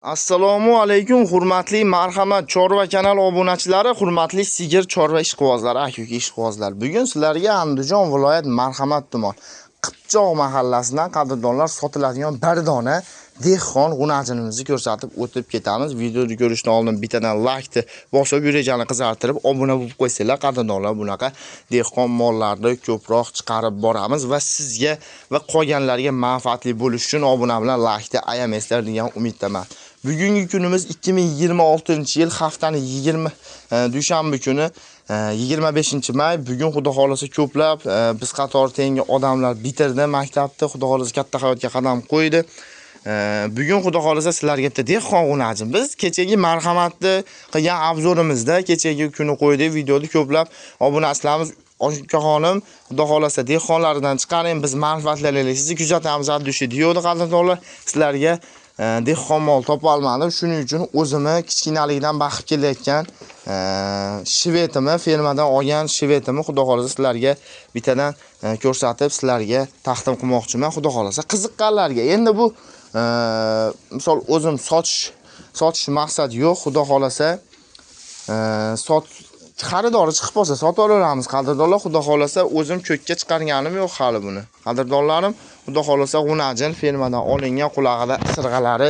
Assalomu alaykum hurmatli Marhamat Chorva kanali obunachilari, hurmatli sigir chorva ishqibozlari, aka-uka ishqibozlar. Bugun sizlarga Andijon viloyat Marhamat tuman Qipchoq mahallasidan qadrdonlar sotiladigan bir dona dehqon g'unajinimizni ko'rsatib o'tib ketamiz. Videoni ko'rishdan oldin bittadan like bosib, yurakchani qizartirib, obuna bo'lib qo'ysanglar, qadrdonlar, bunaqa dehqon mollarni ko'proq chiqarib boramiz va sizga va qolganlarga manfaatli bo'lish uchun obuna bilan like ayamaysizlar degan umiddaman. Bugungi kunimiz 2026-yil haftani 20 dushanba kuni 25-may. Bugun Xudo xolasa ko'plab biz qator tengi odamlar bitirdi maktabni, Xudo xolasa katta hayotga qadam qo'ydi. Bugun Xudo xolasa sizlarga bitta dehqon g'unajin. Biz kechagi Marhamatni qilgan obzorimizda kechagi kuni qo'ydik videoni, ko'plab obunachilarimiz Ukaxonim, Xudo xolasa dehqonlaridan chiqaring, biz manfaatlanaylik, sizni kuzatamiz dushi deydi qadrdonlar. Sizlarga dehqon mol topa olmadim. Shuning uchun o'zimni kichkinalikdan baqib kelayotgan shvetimni, fermadan olgan shvetimni Xudo xolasa sizlarga bittadan ko'rsatib, sizlarga taqdim qilmoqchiman. Xudo xolasa qiziqqanlarga. Endi bu misol o'zim sotish maqsad yo'q. Xudo xolasa xaridori chiqib qolsa sotib olaveramiz qadrdonlar. Xudo xolasa o'zim ko'kka chiqarganim yo'q hali buni. Qadrdonlarim, Xudo xolasa g'unajin fermadan olingan, qulog'ida isirg'alari,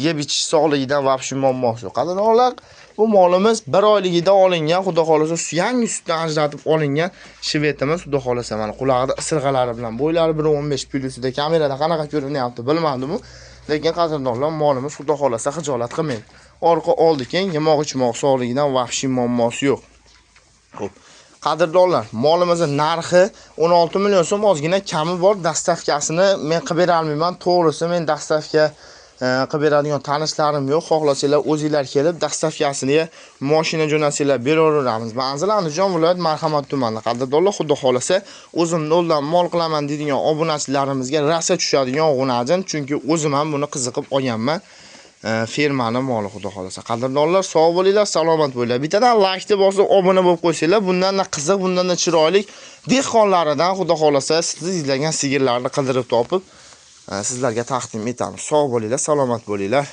yeb ichish sog'ligidan vobshe muammosi yo'q. Qadrdonlar, bu molimiz bir oyligida olingan, Xudo xolasa yangi sutdan ajratib olingan shvetimiz. Xudo xolasa mana qulog'ida isirg'alari bilan, bo'ylari 1.15 plyusida, kamerada qanaqa ko'rinyapti bilmadim-u, lekin qadrdonlar molimiz Xudo xolasa xijolat qilmaydi. Orqa oldi keng, yemoq ichmoq sog'ligidan vobshe muammosi yo'q. Xo'p, qadrdonlar, molimizning narxi 16 million so'm, ozgina kami bor. Dastavkasini men qilib bera olmayman. To'g'risi men dastavka qilib beradigan tanishlarim yo'q. Xohlasanglar o'zinglar kelib dastavkasini mashina jo'natsanglar beraveramiz. Manzil Andijon viloyat Marhamat tumani. Qadrdonlar, Xudo xolasa o'zim noldan mol qilaman deydigan obunachilarimizga rosa tushadigan g'unajin, chunki o'zim ham buni qiziqib olganman. Fermani moli Xudo xolasa. Qadrdonlar, sog' bo'linglar, salomat bo'linglar. Bittadan like bosib obuna bo'lib qo'ysanglar, bundan-da qiziq, bundan-da chiroyli dehqonlaridan Xudo xolasa siz izlagan sigirlarni qidirib topib sizlarga taqdim etamiz. Sog' bo'linglar, salomat bo'linglar.